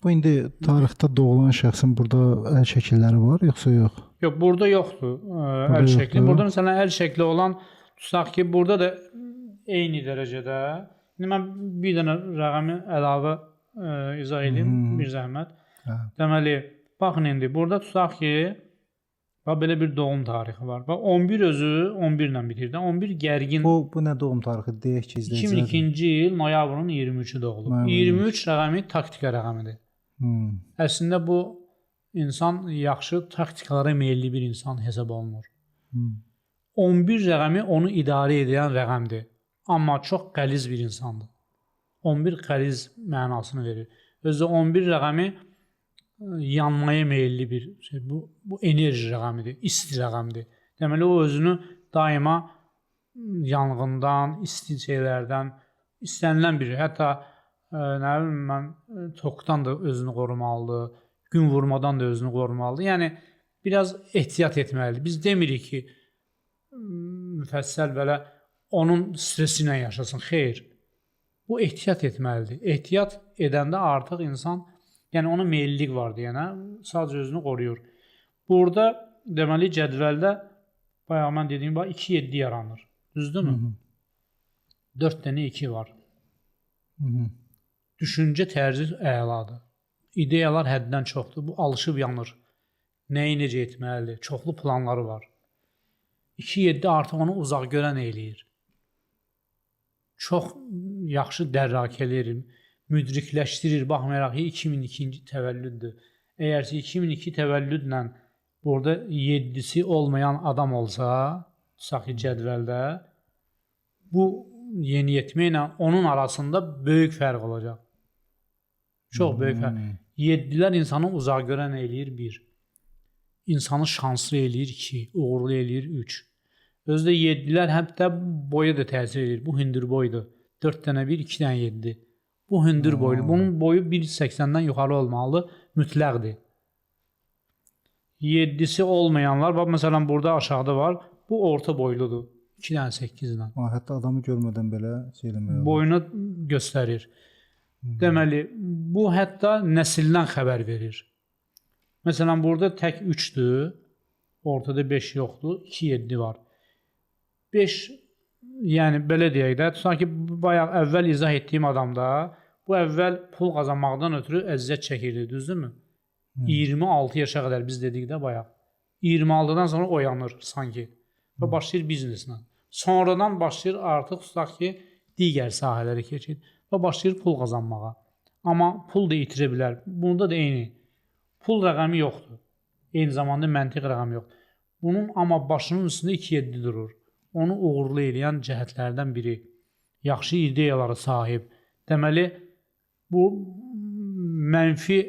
Bu indi tarixdə doğulan şəxsin burada əl şəkilləri var yoxsa yox? Yox, burada yoxdur Burada əl şəkli. yoxdur. Burada məsələn əl şəkli olan tutaq ki, burada da eyni dərəcədə. İndi mən bir dənə rəqəmi əlavə izah edeyim, bir zəhmət. Hə. Deməli, baxın indi burada tutaq ki, bax belə bir doğum tarixi var. Bax 11 özü 11 ilə bitir də. 11 gərgin Bu nə doğum tarixi deyək ki, izləyicilər. 2002-ci il noyabrın 23-ü doğulub. Noyabrın 23 rəqəmi taktika rəqəmidir. Əslində bu insan yaxşı taktikalara meyilli bir insan hesab olunur. 11 rəqəmi onu idarə edən rəqəmdir. Amma çox qəliz bir insandır. 11 qəliz mənasını verir. Özü də 11 rəqəmi yanmaya meyilli bir şey. Bu enerji rəqəmidir, isti rəqəmdir. Deməli o özünü daima yanğından, isti şeylərdən istənilən bir, hətta nə bilim mən tokdan da özünü qorumalıdır, gün vurmadan da özünü qorumalıdır. Yəni biraz ehtiyat etməlidir. Biz demirik ki, müfəssəl belə onun stresi ilə yaşasın. Xeyr. Bu ehtiyat etməlidir. Ehtiyat edəndə artıq insan, yəni ona meyillik var deyənə, sadəcə özünü qoruyur. Burada deməli cədvəldə bayaq mən dediyim bax 2-7 yaranır. Düzdürmü? 4 dənə 2 var. Düşüncə tərzi əladır. İdeyalar həddən çoxdur. Bu alışıb yanır. Nəyi necə etməlidir? Çoxlu planları var. 2-7 artıq onu uzaq görən eləyir. Çox yaxşı dərrak eləyir, müdrikləşdirir. Baxmayaraq ki, 2002-ci təvəllüddür. Əgər ki 2002 təvəllüdlə burada 7-si olmayan adam olsa, tutaq ki, cədvəldə, bu yeniyetmə ilə onun arasında böyük fərq olacaq. Çox böyük fərq. 7-lər insanı uzaq görən eləyir 1. İnsanı şanslı eləyir 2, uğurlu eləyir 3. Özü də 7-lər hətta boya da təsir eləyir. Bu hündür boydur. 4 dənə 1, 2 dənə 7. Bu hündür boylu. Bunun boyu 1,80-dən yuxarı olmalı, mütləqdir. 7-si olmayanlar, bax məsələn burada aşağıda var. Bu orta boyludur. 2 dənə 8 ilə. Hətta adamı görmədən belə şey eləmək olar. Boyunu göstərir. Deməli, bu hətta nəsildən xəbər verir. Məsələn, burada tək 3-dür, ortada 5 yoxdur, 2-7 var. 5, yəni belə deyək də, tutaq ki, bayaq əvvəl izah etdiyim adamda, bu əvvəl pul qazanmaqdan ötürü əziyyət çəkirdi, düzdürmü? 26 yaşa qədər biz dedik də bayaq. 26-dan sonra oyanır sanki və başlayır bizneslə. Sonradan başlayır artıq tutaq ki, digər sahələrə keçir və başlayır pul qazanmağa. Amma pul da itirə bilər. Bunda da eyni. Pul rəqəmi yoxdur. Eyni zamanda məntiq rəqəmi yoxdur. Bunun amma başının üstündə 2-7 durur. Onu uğurlu eləyən cəhətlərdən biri. Yaxşı ideyalara sahib. Deməli, bu mənfi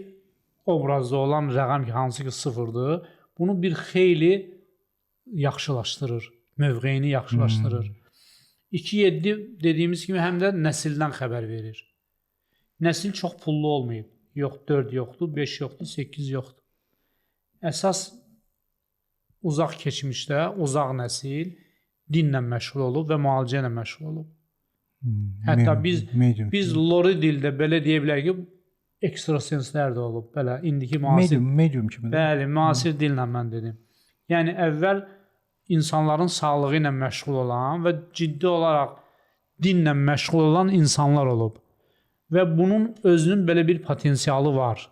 obrazda olan rəqəm ki, hansı ki 0-dır, bunu bir xeyli yaxşılaşdırır. Mövqeyini yaxşılaşdırır. 2-7 dediyimiz kimi həm də nəsildən xəbər verir. Nəsil çox pullu olmayıb. Yox 4 yoxdur, 5 yoxdur, 8 yoxdur. Əsas uzaq keçmişdə uzaq nəsil dinlə məşğul olub və müalicə ilə məşğul olub. Hətta biz lori dildə belə deyə bilərik ki, ekstrasenslər də olub. Belə indiki müasir medium kimi. Bəli, müasir dillə mən dedim. Yəni əvvəl insanların sağlığı ilə məşğul olan və ciddi olaraq dinlə məşğul olan insanlar olub. Və bunun özünün belə bir potensialı var.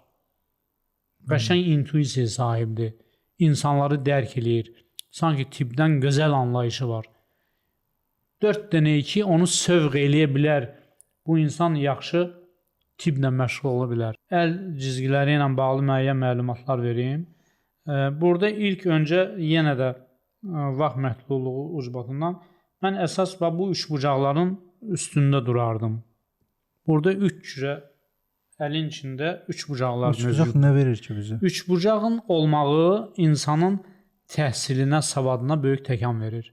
Qəşəng intuisiya sahibdir. İnsanları dərk eləyir. Sanki tibbdən gözəl anlayışı var. 4 dənə 2 onu sövq eləyə bilər. Bu insan yaxşı tibblə məşğul ola bilər. Əl cizgiləri ilə bağlı müəyyən məlumatlar verim. Burada ilk öncə yenə də vaxt məhdudluğu ucbatından mən əsas bu üçbucaqların üstündə durardım. Burada 3 cürə əlin içində üçbucaqlar mövcuddur. Üçbucaq nə verir ki bizə? Üçbucağın olmağı insanın təhsilinə, savadına böyük təkan verir.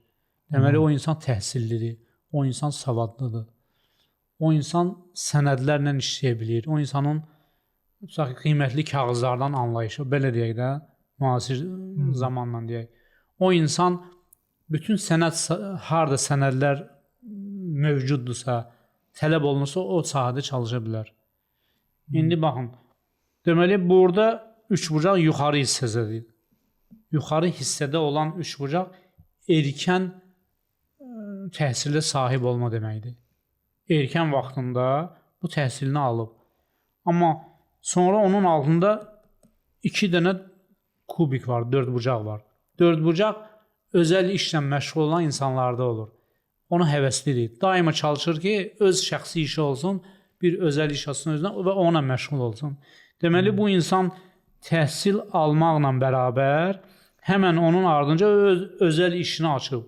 Deməli, o insan təhsillidir, o insan savadlıdır. O insan sənədlərlə işləyə bilir. O insanın qiymətli kağızlardan anlayışı, belə deyək də, müasir zamanla deyək. O insan bütün sənəd, harda sənədlər mövcuddursa, tələb olunursa, o sahədə çalışa bilər. İndi baxın, Deməli, burada üçbucaq yuxarı hissədədir. Yuxarı hissədə olan üçbucaq erkən təhsilə sahib olma deməkdir. Erkən vaxtında bu təhsilini alıb. Amma sonra onun altında 2 dənə kubik var, dördbucaq var. Dördbucaq özəl işlə məşğul olan insanlarda olur. Ona həvəslidir. Daima çalışır ki, öz şəxsi işi olsun, bir özəl iş açsın özünə və onunla məşğul olsun. Deməli, bu insan təhsil almaqla bərabər həmən onun ardınca öz özəl işini açıb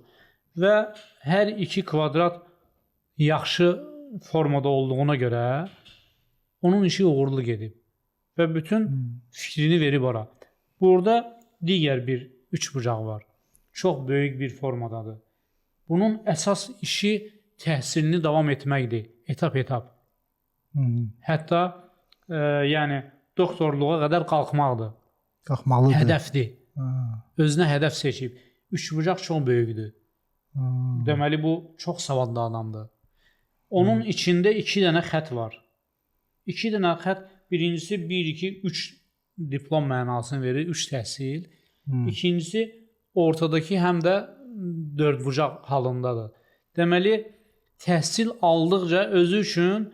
və hər iki kvadrat yaxşı formada olduğuna görə onun işi uğurlu gedib və bütün fikrini verib ora. Burada digər bir üçbucaq var. Çox böyük bir formadadır. Bunun əsas işi təhsilini davam etməkdir, etap-etap. Hətta yəni doktorluğa qədər qalxmaqdır. Qalxmalıdır. Hədəfdir. Özünə hədəf seçib. Üçbucaq çox böyükdür. Deməli, bu çox savadlı adamdır. Onun içində 2 dənə xətt var. 2 dənə xətt, birincisi 1, 2, 3 diplom mənasını verir, 3 təhsil. İkincisi ortadakı həm də dördbucaq halındadır. Deməli, təhsil aldıqca özü üçün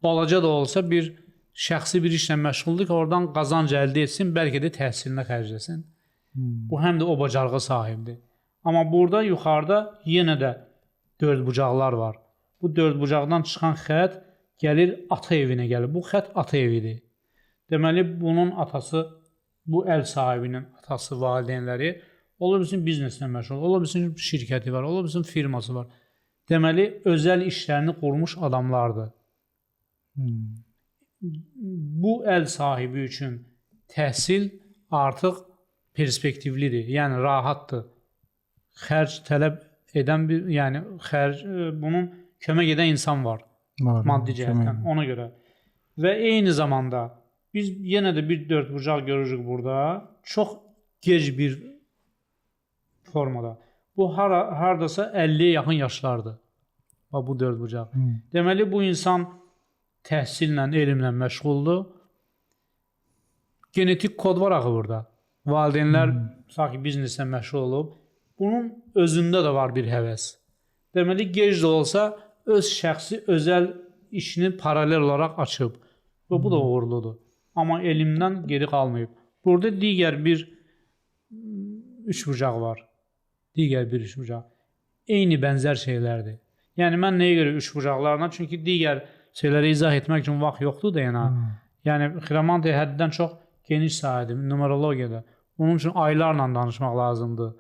balaca da olsa bir şəxsi bir işlə məşğuldur ki, oradan qazanc əldə etsin, bəlkə də təhsilinə xərcləsin. Bu həm də o bacarığa sahibdir. Amma burada yuxarıda yenə də dördbucaqlar var. Bu dördbucaqdan çıxan xətt gəlir ata evinə gəlir. Bu xətt ata evidir. Deməli, bunun atası, bu əl sahibinin atası, valideynləri ola bilsin bizneslə məşğul, ola bilsin şirkəti var, ola bilsin firması var. Deməli, özəl işlərini qurmuş adamlardır. Bu əl sahibi üçün təhsil artıq perspektivlidir, yəni rahatdır. Xərc tələb edən bir, yəni xərc, bunun kömək edən insan var. Maddi cəhətdən, ona görə. Və eyni zamanda biz yenə də bir dördbucaq görürük burada. Çox gec bir formada. Bu hardasa 50-yə yaxın yaşlardır. Bax, bu dördbucaq. Deməli, bu insan təhsillə, elmlə məşğuldur. Genetik kod var axı burada. Valideynlər sanki bizneslə məşğul olub. Bunun özündə də var bir həvəs. Deməli, gec də olsa öz şəxsi özəl işini paralel olaraq açıb. Və bu da uğurludur. Amma elmdən geri qalmayıb. Burada digər bir üçbucaq var. Digər bir üçbucaq. Eyni bənzər şeylərdir. Yəni, mən nəyə görə üçbucaqlarla? Çünki digər şeyləri izah etmək üçün vaxt yoxdur da, yəni. Yəni, xiromantiya həddən çox geniş sahədir, numerologiyada. Onun üçün aylarla danışmaq lazımdır.